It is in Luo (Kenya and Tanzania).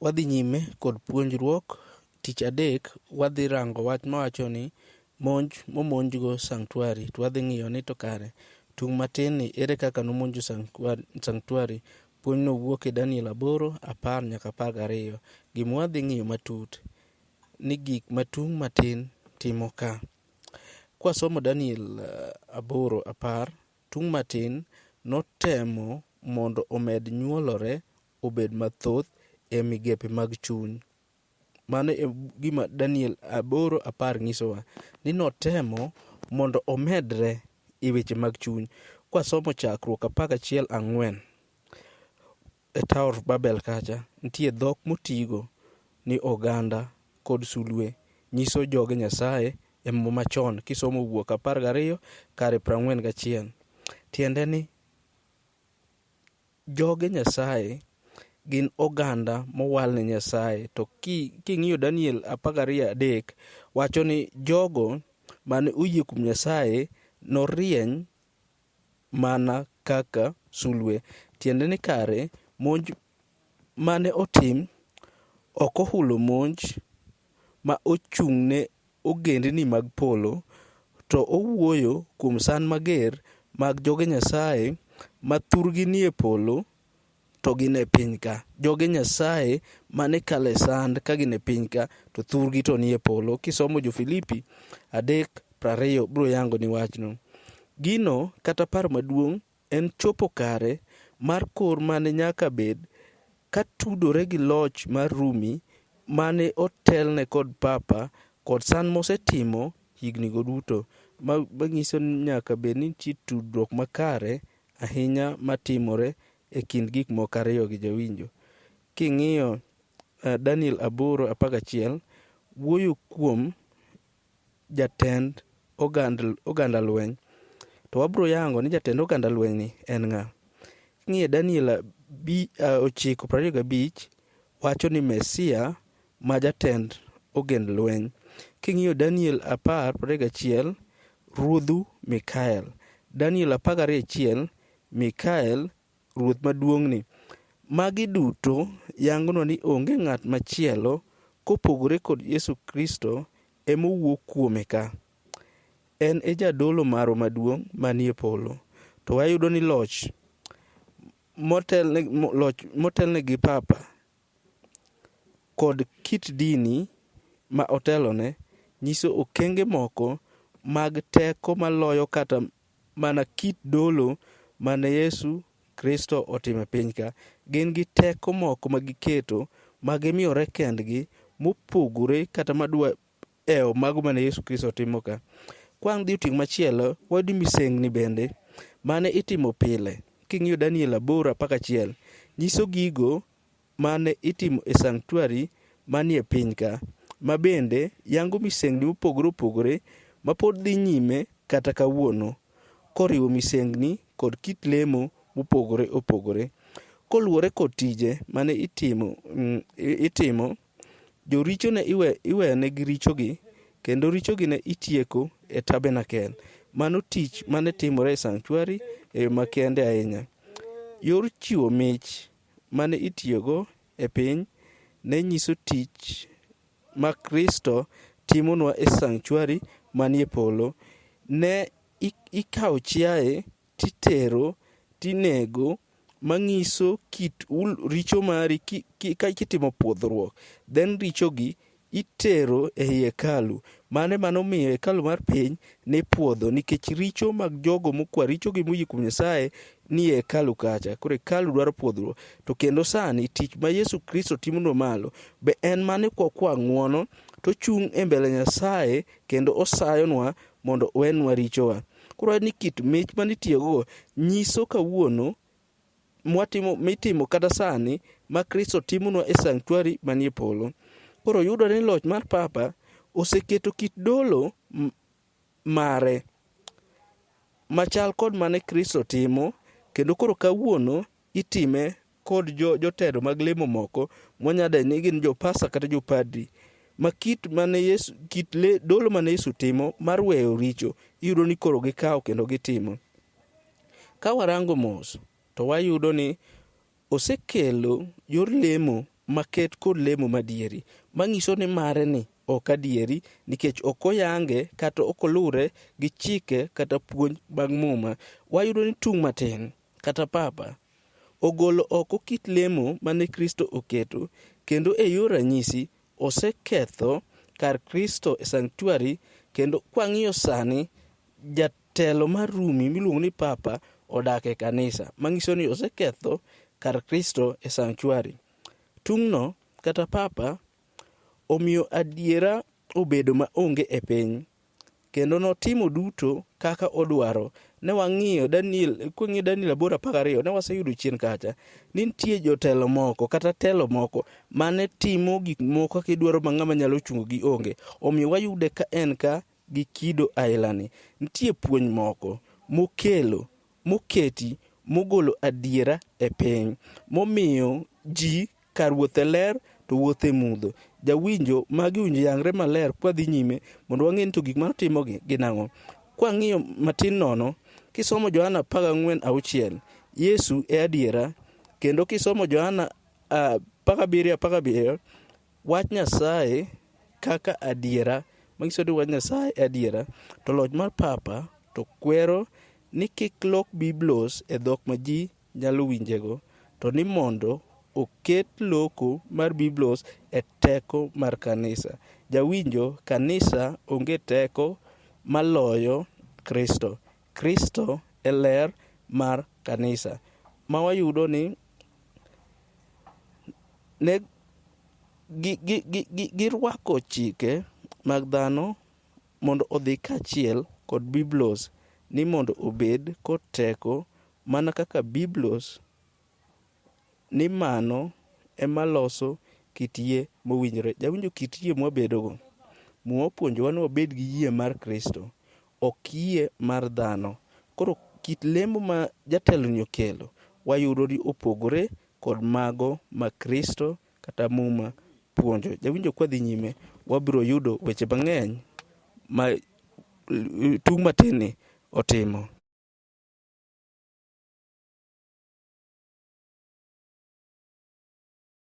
Wadhi nyime kod puonjruok. Tich adek wadhi rango wach mawacho ni monj momonjgo sanctuary to wadhi ng'iyo ni to kare tung' matin ni ere kaka nomonjo sanctuary. Puonjno wuok e Daniel 8:10 nyaka 12. Gima wadhi ng'iyo matut ni gik ma tung' matin timo ka. Kwasomo Daniel 8:10, tung' matin notemo mondo omed nyuolore obed mathoth e migepe mag chuny. Mano e gima Daniel 8:10 nyisowa, ni notemo mondo omedre e weche mag chuny. Kwasomo Chakruok 11:4 e Tower of Babel kacha, nitie dhok motigo ni oganda kod sulwe nyiso joge Nyasaye e Muma machon kisomo Wuok 12 kare 41. Tiende ni joge Nyasaye gin oganda mowal ne Nyasaye. To king'iyo Daniel 12:3 wacho ni jogo mane oyie kuom Nyasaye norieny mana kaka sulwe. Tiende ni kare monj mane otim ok ohulo monj ma ochung' ne ogendni mag polo, to owuoyo kuom sand mager mag joge Nyasaye ma thurgi nie polo to gin e piny ka. Joge Nyasaye mane kalo e sand ka gin e piny ka to thurgi to nie polo. Kisomo Jo-Filipi 3:20 biro yangoni wachno. Gino kata paro maduong' en chopo kare mar kor mane nyaka bed ka tudore gi loch mar Rumi mane otelne kod Papa kod sand mosetimo higni go duto. Manyiso ni nyaka bed ni nitie tudruok makare ahinya matimore e kind gik moko ariyo gi jawinjo. King'iyo Daniel 8:11 wuoyo kuom jatend oganda lweny. To wabiro yango ni jatend oganda lweny ni en ng'a. King'iyo Daniel 9:25 wacho ni Mesia ma jatend ogend lweny. King'iyo Daniel 10:21 ruodhu Mikael. Daniel 12:1 Mikael ruoth maduong'ni. Magi duto yangonwa ni onge ng'at machielo kopogore kod Yesu Kristo emowuo kuome ka. En e jadolo marwa maduong' manie polo. To wayudo ni loch motelne gi Papa kod kit dini ma otelone nyiso okenge moko mag teko maloyo kata mana kit dolo mane Yesu Kristo otimo e piny ka. Gin gi teko moko ma giketo ma gimiyore kendgi mopogore kata madwa ewo mago mane Yesu Kristo timo ka. Kwa dhi otieng' machielo, wayudo misengni bende mane itimo pile. King'iyo Daniel 8:11 nyiso gigo mane itimo e sanctuary manie piny ka, ma bende yango misengni mopogore opogore ma pod dhi nyime kata kawuono, koriwo misengni kod kit lemo mopogore opogore. Koluwore kod tije mane itimo, joricho ne iweyonegi richogi kendo richogi ne itieko e tabernacle. Mano tich mane timore e sanctuary e yo makende ahinya. Yor chiwo mich mane itiyogo e piny ne nyiso tich ma Kristo timonwa e sanctuary manie polo. Ne ikawo chiaye titero tinego mang'iso kit richo mari kitimo puodhruok. Then richogi itero ei hekalu. Mano ema nomiyo hekalu mar piny nipuodho nikech richo mag jogo mokwa richogi moyie kuom Nyasaye nie hekalu kacha. Koro hekalu dwaro puodhruok. To kendo sani tich ma Yesu Kristo timonwa malo be en mane kwakwa ng'uono tochung' e mbele Nyasaye kendo osayonwa mondo owenwa richowa. Koro ni kit mich manitiyogo nyiso kawuono mwatimo mitimo kata sani ma Kristo timonwa e sanctuary manie polo. Koro yudore ni loch mar Papa oseketo kit dolo mare machal kod mane Kristo timo, kendo koro kawuono itime kod jotelo mag lemo moko mwanyalo ni gin jopasta kata jopadri ma kit mane Yesu, kit le, dolo mane Yesu timo mar weyo richo iyudo ni koro gikawo kendo gitimo. Ka warango mos to wayudo ni osekelo yor lemo maket kod lemo madieri. Manyiso ni mare ni ok adieri nikech ok oyange kata ok olure gi chike kata puonj mag muma. Wayudo ni tung' matin kata papa ogolo oko kit lemo mane Kristo oketo kendo e yor ranyisi oseketho kar Kristo e sanctuary kendo kwang'iyo sani jatelo mar Rumi miluongo ni papa odak e kanisa manyiso ni oseketho kar Kristo e sanctuary. Tung'no kata papa omiyo adiera obedo maonge e piny kendo notimo duto kaka odwaro. Ne wang'iyo Daniel, kwang'iyo Daniel 8:12 ne waseyudo chien kacha ni nitie jotelo moko kata telo moko mane timo gik moko kaka idwaro ma ng'ama nyalo chungo gi onge. Omiyo wayude ka en ka gi kido ailani. Nitie puonj moko mokelo moketi mogolo adiera e piny momiyo ji kar wuoth e ler to wuotho e mudho. Jawinjo magi owinjo yangre maler kwadhi nyime mondo wang'e ni to gik manotimogi gin ang'o. Kwang'iyo matin nono, kisomo Johana 14:6, Yesu e adiera, kendo kisomo Johana 17:17, wach Nyasaye kaka adiera, manyiso ni wach Nyasaye e adiera, to loch mar papa to kwero ni kik lok Biblos e dhok ma ji nyalo winjego, to ni mondo oket loko mar Biblos e teko mar kanisa. Jawinjo, kanisa onge teko maloyo Kristo. Kristo e ler mar kanisa. Ma wayudo ni ne girwako chike mag dhano mondo odhi kaachiel kod Biblos ni mondo obed kod teko mana kaka Biblos ni mano ema loso kit yie mowinjore. Jawinjo kit yie mwabedogo. Muma opuonjowa ni wabed gi yie mar Kristo, ok yie mar dhano. Koro kit lemo ma jateloni okelo wayudo ni opogore kod mago ma Kristo kata Muma puonjo. Jawinjo kwadhi nyime wabiro yudo weche mang'eny ma tung' matin ni otimo.